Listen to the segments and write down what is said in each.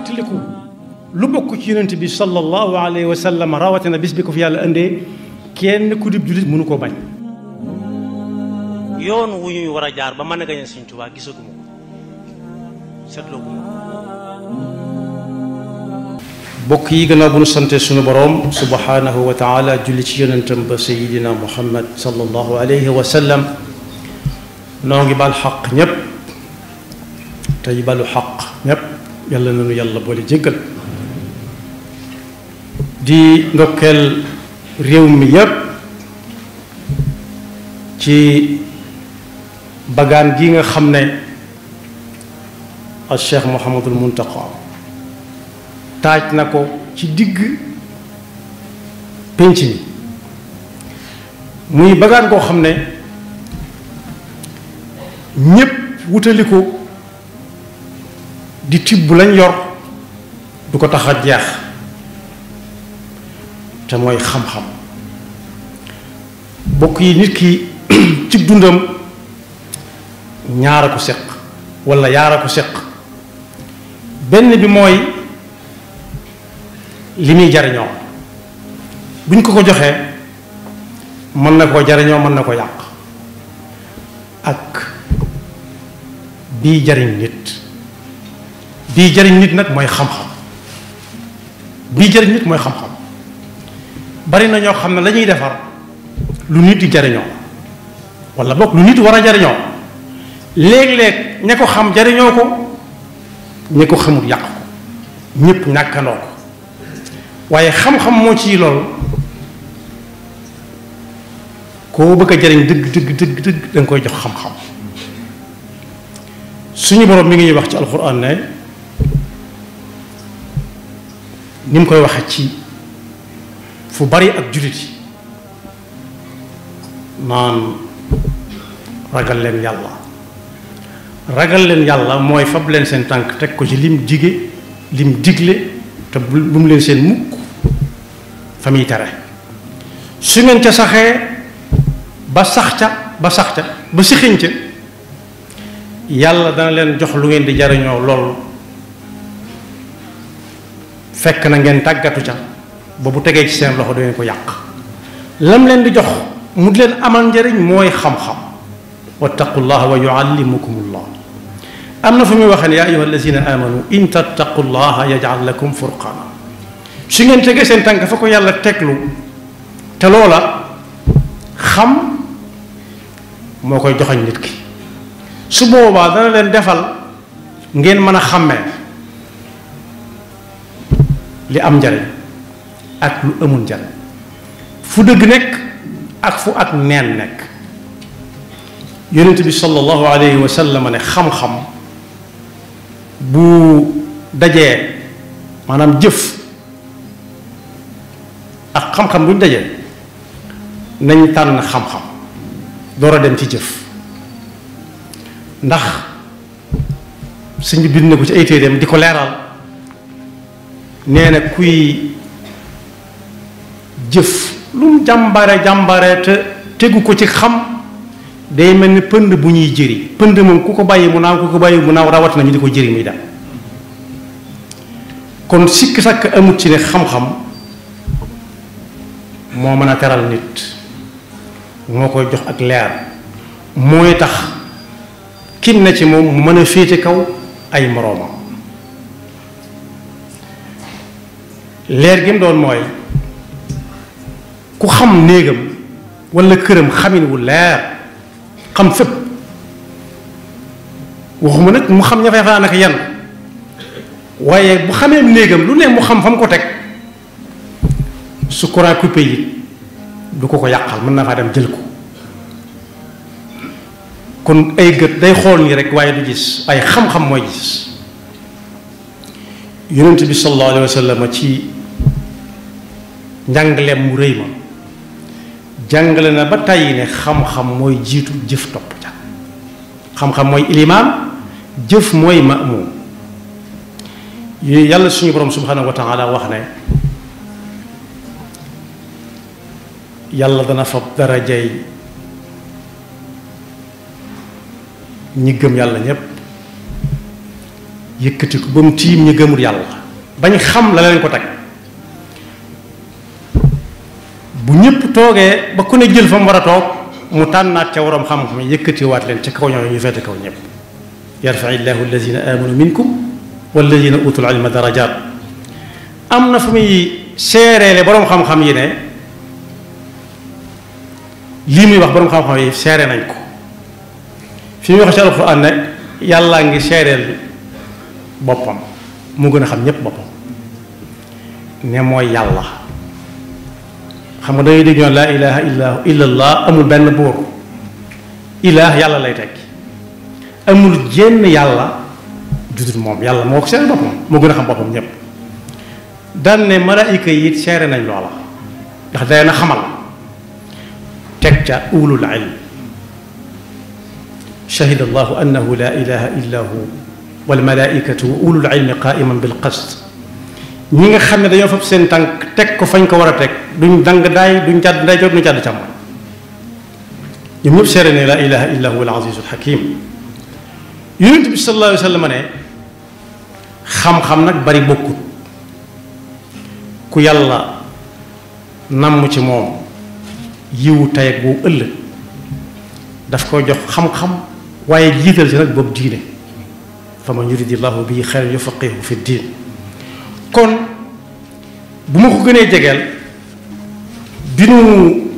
tiliku lu bokk ci yonent bi sallallahu alayhi wa sallam rawatina bis bi ko fi yàlla indee kenn ku dib jullit mënu koo bañ. yoon wu ñuy war a jaar ba mën a gañe Sëñ Tuubaa gisaguma ko seetlooguma ko. bokk yi gannaaw bu nu sante suñu boroom subhanahu wa taala julli ci yonentam ba sayidina muhammad sallallahu alayhi wa sallam noo ngi bal xaq ñépp tey balu xaq ñépp yàlla nanu yàlla boole jéggal di ndokkeel réew mi yépp ci bagaan gi nga xam ne al cheikh Mouhamadul Muntaqa taaj na ko ci digg pénc mi muy bagaan koo xam ne ñépp wutali ko di tibb lañ yor du ko tax a jeex te mooy xam-xam bokk yi nit ki ci dundam ñaar a ko seq walla yaar a ko seq benn bi mooy li muy jariñoo buñ ko joxee mën na koo jariñoo mën na ko yàq ak bii jariñ nit nag mooy xam-xam bii jariñ nit mooy xam-xam bari na ñoo xam ne lañuy defar lu nit di jariñoo walla bokk lu nit war a jariñoo léeg-léeg ña ko xam jariñoo ko ña ko xamul yàq ko ñépp ñàkkandoo ko waaye xam-xam moo ci lool koo bëgg a jariñ dëgg danga koy jox xam-xam suñu boroom mi ngi ñuy wax ci alxuraan ne ni mu koy waxe ci fu bari ak jullit yi naan ragal leen yàlla mooy fab leen seen tànk teg ko ci lim dige lim digle te bu mu leen seen mukk fa muy tere su ngeen ca saxee ba sax ca ba sixiñ ca yàlla dana leen jox lu ngeen di jariñoo lool fekk na ngeen tàggatu ca ba bu tegee ci seen loxo du ngeen ko yàq lam leen di jox mu di leen amal njariñ mooy xam-xam wattaqullaha wa yuallimukumullah am na fu muy waxee ne yaa ayyuha allazina amanu in tattaqullaha yaj'al lakum furqana su ngeen tegee seen tànk fa ko yàlla teglu te loola xam moo koy joxañ nit ki su boobaa dana leen defal ngeen mën a xàmmee li am njariñ ak lu amul njariñ fu dëgg nekk ak fu ak neen nekk yonent bi sallallahu alayhi wa sallam ne xam-xam bu dajee maanaam jëf ak xam-xam bu ñu dajee nañ tànn xam-xam door a dem ci jëf ndax sëñ bi bind na ko ci ay téereem di ko leeral nee na kuy jëf lu mu jàmbare te tegu ko ci xam day mel ni pënd bu ñuy jëri pënd moom ku ko bàyyi mu naaw ku ko bàyyi mu naaw rawat na ñu di ko jëri muy dem kon sikk sàkk amut ci ne xam-xam moo mën a teral nit moo koy jox ak leer mooy tax kim na ci moom mu mën a féete kaw ay moroomam leer gi mu doon mooy ku xam néegam walla këram xamin wu leer xam fépp waxuma nag mu xam ña fay fanaan ak yan waaye bu xamee néegam lu ne mu xam fa mu ko teg su courant coupé yi du ko yàqal mën na faa dem jël ko kon ay gët day xool nii rek waaye du gis ay xam-xam mooy gis yonent bi sallallahu alayhi wa sallam ci njàngaleem mu rëy ma jàngale na ba tàyyi ne xam-xam mooy jiitu jëf topp ca xam-xam mooy ilimaan jëf mooy ma'muum yàlla suñu borom subhanahu wa taala wax ne yàlla dana fab darajay ñi gëm yàlla ñépp yëkkati ko ba mu tiim ñu gëmul yàlla bañ xam la leen ko teg bu ñëpp toogee ba ku ne jël fa mu war a toog mu tànnaat ca waroom xam-xam yëkkatiwaat leen ca kaw ñoo ñu fete kaw ñëpp yarfa illahu alladina amanu minkum walladina utul ilma darajat am na fu muy seereele boroom xam-xam yi ne lii muy wax boroom xam-xam yi seere nañ ko fi muy wax ci alquran ne yàllaa ngi seereel boppam mu gën a xam ñépp boppam ne mooy yàlla xam nga dangay dégg ñoon laa ilaha illa allah amul benn buur ilaah yàlla lay tekki amul jenn yàlla judut moom yàlla moo ko seere boppam moo gën a xam boppam ñépp daan ne malaayika yi it seere nañ loola ndax day na xamal teg ca ulul ilm shahida allahu annahu la ilaha illa hu wal malaikatu wa ulul ilmi qaiman bil qist ñi nga xam ne dañoo fab seen tànk teg ko fañ ko war a teg duñ dang daay duñ jàdd nday jot duñ jàdd càmmoñ ñoom ñëpp seere ne la ilaha illa hu al azizul hakim yonent bi sallallahu alayhi wa sallam ne xam-xam nag bari bokkut ku yàlla namm ci moom yiwu tey ak boobu ëllëg daf ko jox xam-xam waaye jiital ci nag boobu diine fa man yuridillahu bihi xayran yufaqihu fi diin kon bu ma ko gënee jegeel bi nu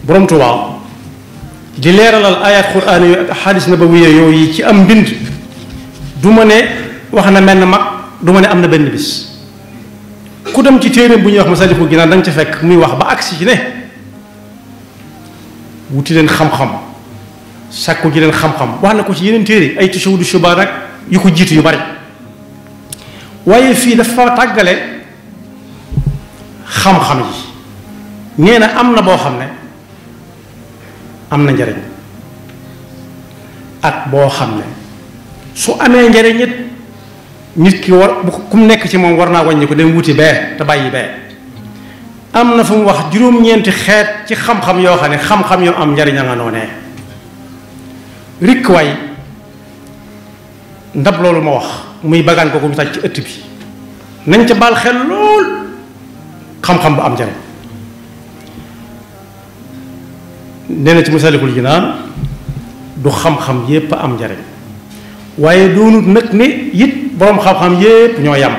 borom Tuubaa di leeralal ayat quraan yooyu ak xadis nabawiya yooyu ci am mbind du ma ne wax na mel ne mag du ma ne am na benn bis ku dem ci téere bu ñuy wax Masaalikul Jinaan da nga ca fekk muy wax ba agsi ci ne wuti leen xam-xam sàkku ji leen xam-xam wax na ko ci yeneen téere ay tashawudu shubaan rek yu ko jiitu yu bari waaye fii dafa tàggale xam-xam yi nee na am na boo xam ne am na njariñ ak boo xam ne su amee njariñ it nit ki war bu ku mu nekk ci moom war naa wàññi ko dem wuti bee te bàyyi bee am na fu mu wax juróom-ñeenti xeet ci xam-xam yoo xam ne xam-xam yoo am njariñ a nga noonee rikk waay ndab loolu ma wax muy bagaan ko ñu tàj ci ëtt bi nañ ca baal xel lool xam-xam bu am njariñ nee na ci Masaalikul Jinaan du xam-xam yépp am njariñ waaye doonut nag ne it boroom xam-xam yépp ñoo yam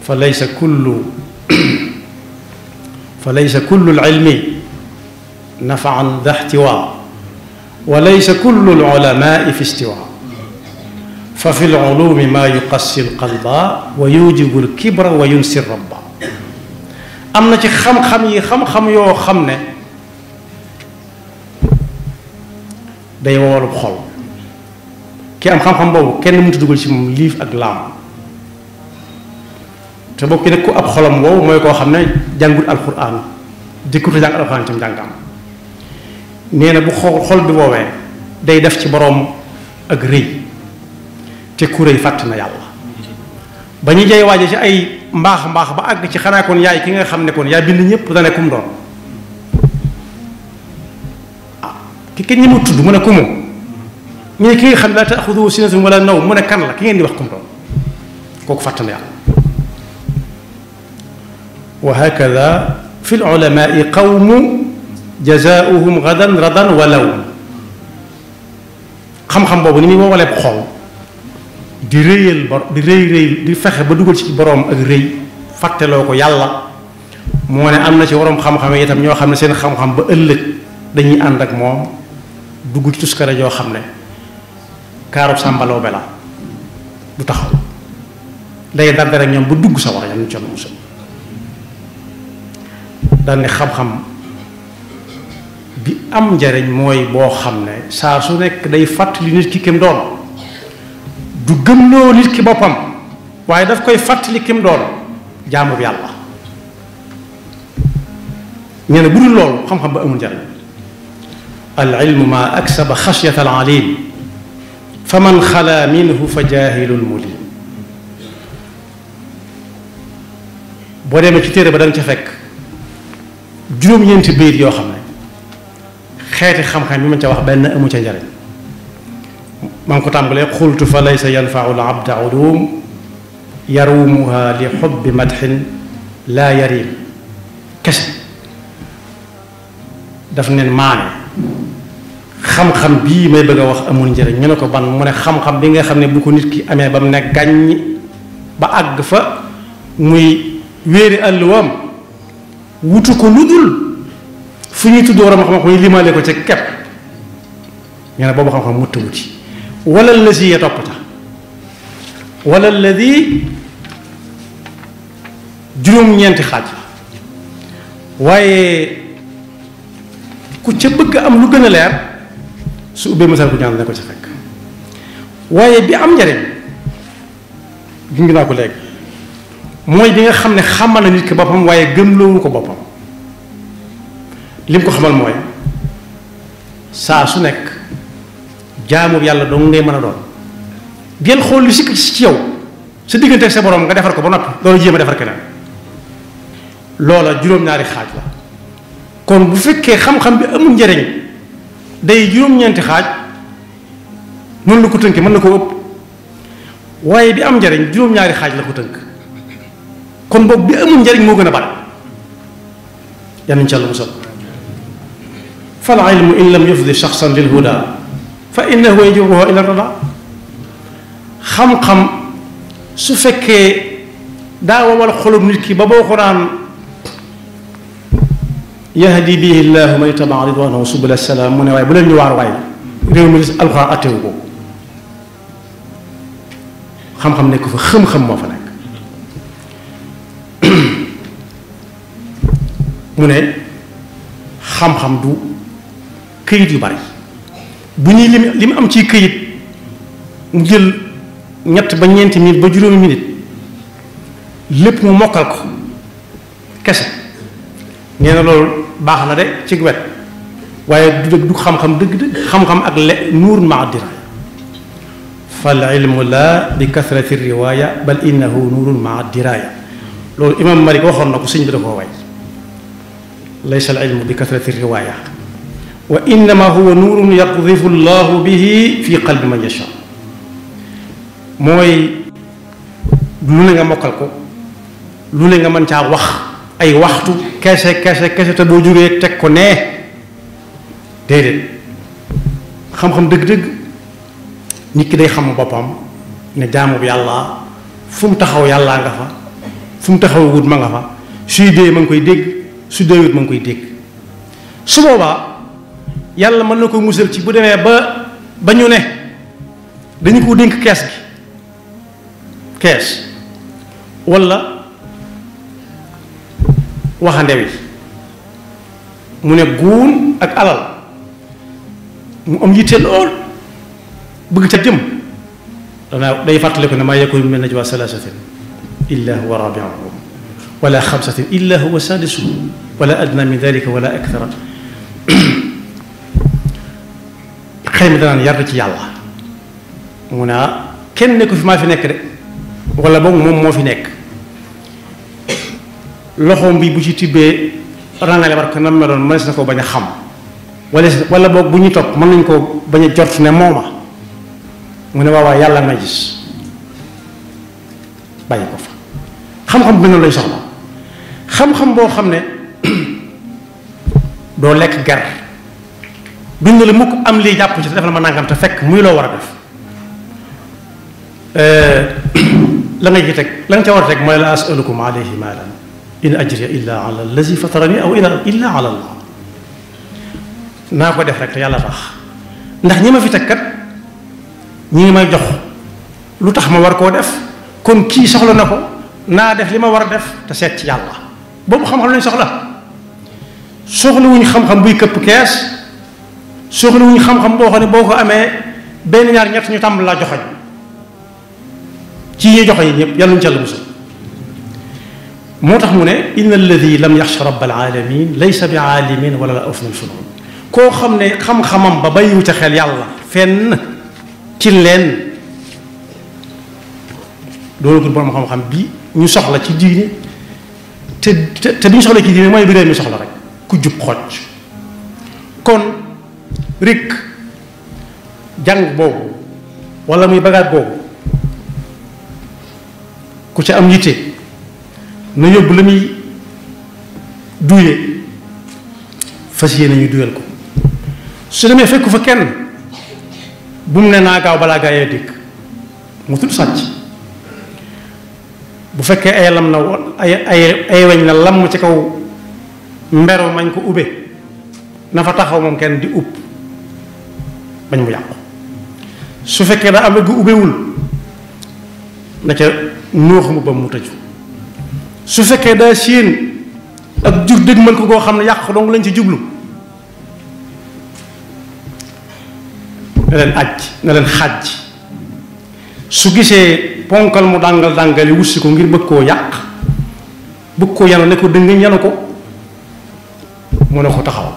fa laysa kullu al-ilmi nafaan da ihtiwaa wa laysa kullu al-ulamaai fi istiwaa fa fi al-ulumi maa yuqassi al-qalba wa yujibu al-kibra wa yunsi rabba am na ci xam-xam yi xam-xam yoo xam ne day wowalub xol ki am xam-xam boobu kenn mënut a dugal ci moom liif ak laam te bokk nag ku ab xolam wow mooy koo xam ne jàngul alquran dikkut a jàng alquran ci mu jàngam nee na bu xol bi woowee day def ci boroom ak rëy te ku rëy fàtt na yàlla ba ñu jay waaje ci ay mbaax ba àgg ci xanaa kon yaay ki nga xam ne kon yaa bind ñëpp dane kum doon ki kenn ñi mu tudd mu ne ku mu ñu ne ki nga xam ne laa taaxuduhu sinatun wala nawm mu ne kan la ki ngeen di wax kum doon kooku fàtt na yàlla wa hakada fi l-ulamaai qawmu jazaauhum gadan radan walaw xam-xam boobu ni muy woowalee xol di rëyal di rëy di fexe ba dugal ci boroom ak rëy fàtteloo ko yàlla moo ne am na ci waroom xam-xam yi itam ñoo xam ne seen xam-xam ba ëllëg dañuy ànd ak moom dugg ci tuskare joo xam ne kaarub sàmbaloo be la du taxaw day dardare ak ñoom ba dugg sa wax ñam ñu conn musal daan ne xam-xam bi am njariñ mooy boo xam ne saa su nekk day fàttali nit ki kim doon du gëmloo nit ki boppam waaye daf koy fàttali kim doon jaamu yàlla ñu ne bu dul loolu xam-xam ba amul njariñ al ilmu ma aksaba xashyata al alim fa man xala minhu fa jaahilul mulim boo demee ci téere ba da nga ca fekk juróom-ñeenti bayit yoo xam ne xeeti xam-xam bi ma ca wax benn amu ca njariñ maa ngi ko tàmbalee xultu fa laysa yanfau l abda ulum yarumuha li xubbi madxin laa yarim kese daf neen maane xam-xam bii may bëgg a wax amul njëriñ ñu ne ko ban mu ne xam-xam bi nga xam ne bu ko nit ki amee ba mu ne gàññ ba àgg fa muy wéeri àlluwaam wutu ko lu dul fu ñuy tudd waram xam-xam yi limaale ko ca kepp ñu ne boobu xam-xam mutta wuti wala la si ya topp ca wala la di juróom-ñeenti xaaj la waaye ku ca bëgg am lu gën a leer su ubbee masal ku ñaan ne ko ca fekk waaye bi am njariñ jungi naa ko léegi mooy bi nga xam ne xamal na nit ki boppam waaye gëmloowu ko boppam lim ko xamal mooy saa su nekk jaamu yàlla dong ngay mën a doon del xool lu sikk ci yow sa diggante sa borom nga defar ko ba noppi loolu jéem a defar keneen loola juróom-ñaari xaaj la kon bu fekkee xam-xam bi amul njariñ day juróom-ñeenti xaaj noonu la ko tënk mën na koo ëpp waaye bi am njariñ juróom-ñaari xaaj la ko tënk kon boobu bi amul njariñ moo gën a bari yal nañu ci Yàlla musal fal ilmu in lam yufdi shaxsan lil huda fa innahu yajuruhu ila rada xam-xam su fekkee daa wawal xolub nit ki ba boo ko naan yahdi bihi llahu man ittaba'a ridwanahu subula salaam mu ne waaye bu leen ñu waar waay réew mi alxuraan attewu ko xam-xam nekk fa xam-xam moo fa nekk mu ne xam-xam du këyit yu bari bu ñuy li mu am ci këyit mu jël ñett ba ñeenti minute ba juróomi minute lépp mu mokkal ko kese nee na loolu baax na de ci wet waaye du xam-xam dëgg-dëgg xam-xam ak nuur maa diraaya fal ilmu la bi kathrati riwaaya bal innahu nuurun maa diraaya loolu imam Malik waxoon na ko sëñ bi da koo way laysa al ilmu bi kathrati riwaaya wa innama huwa nuurun yaqdifu llahu bihi fi qalbi man yasha mooy lu ne nga mokkal ko lu ne nga mën caa wax ay waxtu kese te boo jógee teg ko nee déedéet xam-xam dëgg-dëgg nit ki day xam boppam ne jaamu bi yàlla fu mu taxaw yàllaa nga fa fu mu taxaw wut ma nga fa suy dee ma ngi koy dégg su deewut ma ngi koy dégg su boobaa yàlla mën na ko musal ci bu demee ba ñu ne dañu ko dénk kees walla waxande wi mu ne guun ak alal mu am yitte lool bëgg ca jëm day fàttali ko ne maa yakunu min najwa salaasatin illa huwa rabi'uhum wala xamsatin illa huwa saadisuhum wala adna min dalika wala akthara xëy na danaan yar ci yàlla mu ne kenn nekku fi maa fi nekk de wala boog moom moo fi nekk loxoom bi bu ci tibbee rangale war ko nam meloon mënees na ko bañ a xam wala boog bu ñu topp mën nañ ko bañ a jort ne mooma mu ne waawaa yàlla na gis bàyyi ko fa xam-xam bi noonu lay soxla xam-xam boo xam ne doo lekk ger duñ ne la mukk am lii jàpp ci te defal ma nangam te fekk muy loo war a def la nga ci teg la nga ca war a teg mooy la asalukum alayhi maalan in ajriya illa ala allazi fatarani aw illa ala allah naa ko def rek te yàlla tax ndax ñi ma fi teg kat ñi ngi may jox lu tax ma war koo def kon kii soxla na ko naa def li ma war a def te seet ci yàlla boobu xam-xam lañ soxlawuñu xam-xam buy këpp kees soxlawuñu xam-xam boo xam ne boo ko amee benn ñaar ñett ñu tàmbali laa joxoñ ci ñuy joxoñ yi ñëpp yàlla ñu ci Yàlla musal moo tax mu ne inna alladi lam yaxsha rabbal alamin laysa bi aalimin wala la afnal funun koo xam ne xam-xamam ba bàyyiwu ca xel yàlla fenn ci leen doonagul borom xam-xam bi ñu soxla ci diine te bi ñu soxla ci diine mooy bi réew mi soxla rek ku jub xocc kon rek jàng boobu wala muy bagaat boobu ku ca am yitte na yóbbu la muy duye fas yéene ñu duyal ko su demee fekku fa kenn bu mu ne naa gaaw balaa gaa yee dikk mu tudd sàcc bu fekkee ay lam na ay weñ na lam ci kaw mbero mañ ko ube na fa taxaw moom kenn di upp bañ mu yàqu su fekkee daa am gu ubewul na ca nóox mu ba mu tëju su fekkee daa séen ak jur dëgg mën ko koo xam ne yàq dong lañ ci jublu na leen aj na leen xàjj su gisee ponkal mu dàngal yi wutsi ko ngir bëgg koo yàq bëgg koo yanu ne ko dëngañ yanu ko mu ne ko taxaw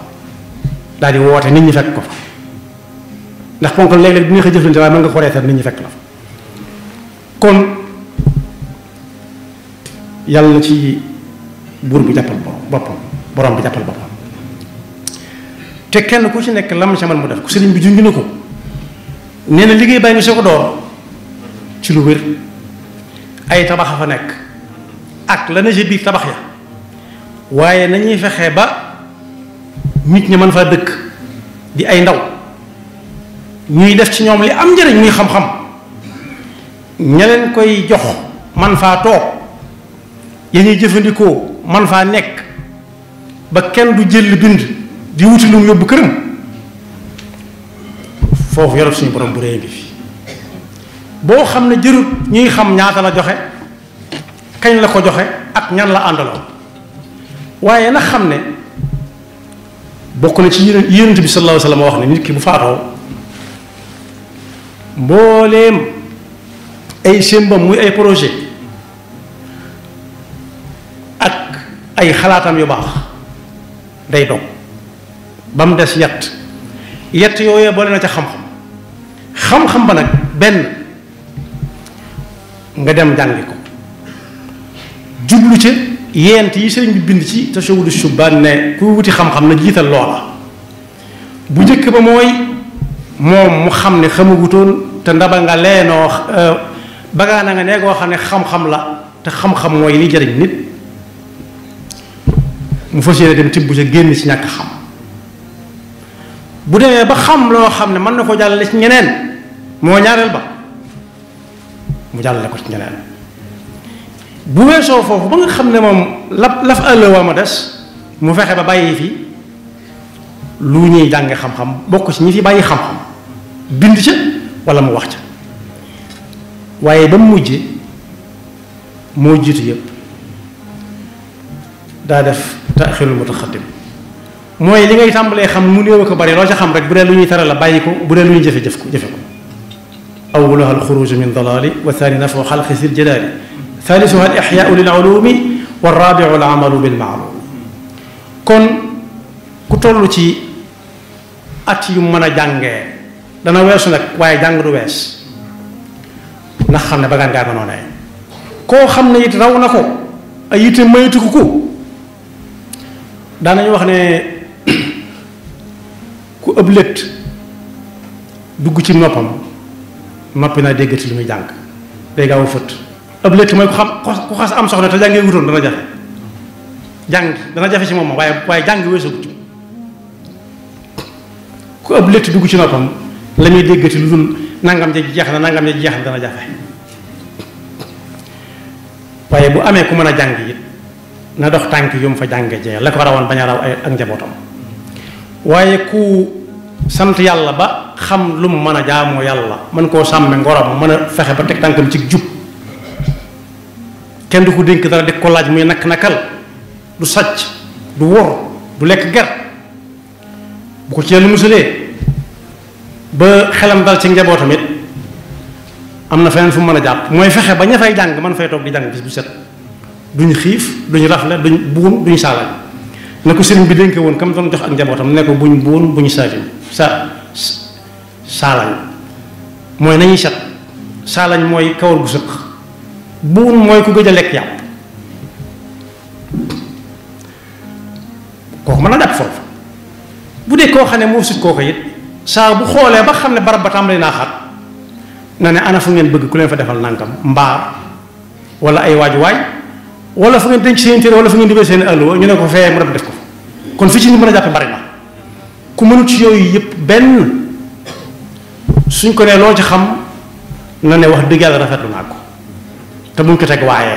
daal di woote nit ñi fekk ko fa ndax ponkal léeg-léeg bi nga xa jëflante waaye mën nga ko reetal nit ñi fekk la fa kon yàlla na ci buur bi jàppal boppam borom bi jàppal boppam te kenn ku ci nekk lam ca man mu def ko sëriñ bi junj na ko nee na liggéey bàyyi ngi soo ko door ci lu wér ay tabax a fa nekk ak la na ci biir tabax ya waaye nañuy fexe ba nit ñi mën faa dëkk di ay ndaw ñuy def ci ñoom li am njëriñ muy xam-xam ña leen koy jox man faa toog ya ñuy jëfandikoo man faa nekk ba kenn du jël bind di wuti lu mu yóbbu këram foofu yorub suñu borom bu réy bi fi boo xam ne jërut ñuy xam ñaata la joxe kañ la ko joxe ak ñan la àndaloo waaye nag xam ne bokk na ci yonent bi sallallahu alayhi wa sallam wax ne nit ki bu faatoo mbooleem ay sémbam muy ay projet ak ay xalaatam yu baax day dog ba mu des yett yooyee boole na ca xam-xam ba nag benn nga dem jàngi ko jublu ca yent yi sëriñ bi bind ci Tashawudu Shubaan ne ku wuti xam-xam na jiital loola bu njëkk ba mooy moom mu xam ne xamagutoon te ndaba nga leenoo bagaana nga nee koo xam ne xam-xam la te xam-xam mooy li jëriñ nit mu fas yéene dem tibb ca génn ci ñàkk xam bu demee ba xam loo xam ne mën na ko jàllale ci ñeneen moo ñaareel ba mu jàllale ko ci ñeneen bu weesoo foofu ba nga xam ne moom laf àllëwaa ma des mu fexe ba bàyyi fi lu ñuy jànge xam-xam bokk ci ñi fi bàyyi xam-xam bind ca wala mu wax ca waaye ba mu mujje moo jiitu yépp daa def taaxirul mutaxaddim mooy li ngay tàmbalee xam mu néew ko bari loo ca xam rek bu dee lu ñuy tere la bàyyi ko bu dee lu ñuy jëfe ko awwaluha alxuruju min dalaali wa thani nafu xalqi sil jalaali thaalisuha al ixyaau lil ulumi wa raabiu al amalu bil maalum kon ku toll ci at yu mën a jàngee dana weesu nag waaye jàng du wees ndax xam ne bagaan ngaa ko noonee koo xam ne it raw na ko ay yitte maytu ko daanañu wax ne ku ëpp létt dugg ci noppam noppi naa déggati li muy jàng day gaaw a fët ëpp létt mooy ku xas am soxna te jàngee wutoon dana jafe jàng dana jafe ci moom waaye jàng weesu gut ku ëpp létt dugg ci noppam la muy déggati lu dul nangam ja jeex na nangam ja jeex na dana jafe waaye bu amee ku mën a jàng it na dox tànk yu mu fa jànge jee la ko rawoon bañ a raw ak njabootam waaye ku sant yàlla ba xam lu mu mën a jaamoo yàlla mën koo sàmme ngorom mën a fexe ba teg tànkam ci jub kenn du ko dénk dara di ko laaj muy nakal du sàcc du wor du lekk ger bu ko ci yàlla musalee ba xelam dal ci njabootam it am na feneen fu mu mën a jàpp mooy fexe ba ña fay jàng man fay toog di jàng bis bu set duñ xiif duñ rafle duñ buun duñ saalañ na ko sëriñ bi dénk woon kam doon jox ak njabootam ne ko buñ buun buñ saalañ mooy nañuy set saalañ mooy kawar gu sëq buun mooy ku gëj a lekk yàpp kooku mën a jàpp foofu bu dee koo xam ne moo sut kooku it saa bu xoolee ba xam ne barab ba tàmbali naa xat na ne ana fu ngeen bëgg ku leen fa defal nangam mbaar wala ay waajuwaay wala fu ngeen denc seen téere wala fu ngeen dibee seen alluwa ñu ne ko fee mu dem def ko kon fi ci ni mën a jàppe bari na ku mënut ci yooyu yëpp benn suñ ko nee loo ci xam na ne wax dëgg yàlla rafetlu naa ko te buñ ko teg waaye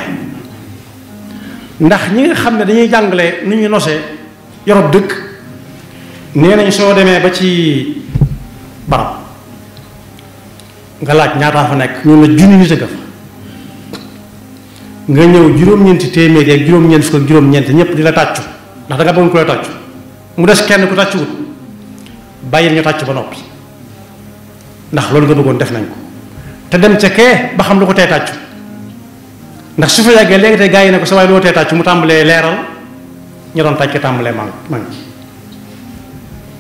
ndax ñi nga xam ne dañuy jàngale nu ñuy nosee yorob dëkk nee nañ soo demee ba ci barab nga laaj ñaataa fa nekk ñun la junni nit a nga fa nga ñëw juróom-ñeenti téeméer ak juróom-ñeent fukk ak juróom-ñeent ñëpp di la tàccu ndax da nga bëggoon ku la tàccu mu des kenn ku tàccuwut bàyyil ñu tàcc ba noppi ndax loolu nga bëggoon def nañ ko te dem ca kee ba xam lu ko tee tàccu ndax su fa yàggee léegi tey gaa yi ne ko sa waay loo tee tàccu mu tàmbalee leeral ñu doon tàcc tàmbalee man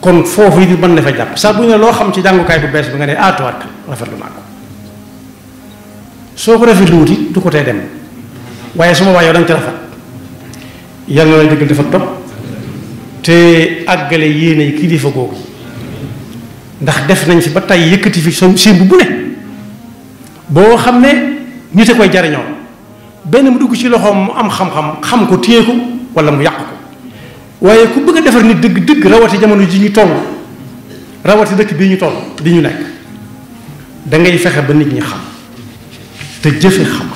kon foofu yi mën na fa jàpp saa bu ñu ne loo xam ci jàngukaay bu bees bi nga ne tuwaat rafetlu naa ko soo ko rafetlu wuti du ko tee dem waaye su ma waay yow danga ci rafet yàlla na la dëggal dafa topp te àggale yéene yi kilifa googu ndax def nañ fi ba tey yëkkati fi simb bu ne boo xam ne nit a koy jariñoo benn mu dugg ci loxoom mu am xam-xam xam ko téye ko wala mu yàq ko waaye ku bëgg a defar nit dëgg rawati jamono ji ñu toll rawati dëkk bii ñu toll di ñu nekk da ngay fexe ba nit ñi xam te jëfe xam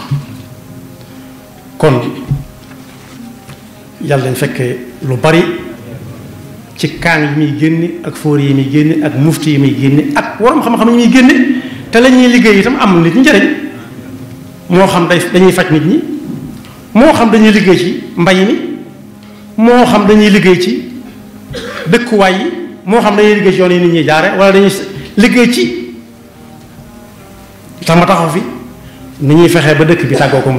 kon yàlla dañ fekkee lu bari ci kaan yi muy génne ak fóor yi muy génne ak mufti yi muy génne ak waram xam-xam yi muy génne te la ñuy liggéey itam am nit ñi njëriñ moo xam dañuy faj nit ñi moo xam dañuy liggéey ci mbay mi moo xam dañuy liggéey ci dëkkuwaay yi moo xam dañuy liggéey ci yoon yi nit ñi jaare wala dañuy liggéey ci tax ma taxaw fi ni ñuy fexee ba dëkk bi tàggoo ko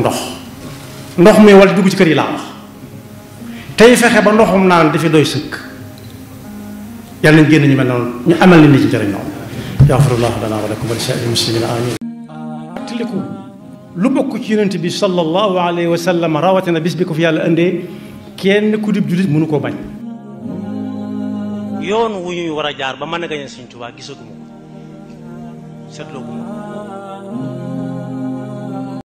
ndox mi wala dugg ci kër yi laa wax tey fexe ba ndoxum naan dafi doy sëkk yàlla nañ génn ñu mel noonu ñu amal nit ñi ci njëriñ noonu yaxfirullahu lana wa lakum wa li saa'iril muslimina amin tiliku lu bokk ci yonent bi sallallahu alayhi wa sallam rawatina bis bi ko fi yàlla indee kenn ku dib jullit mënu koo bañ yoon wu ñuy war a jaar ba mën a gañe Sëñ Tuubaa gisaguma ko seetloo guma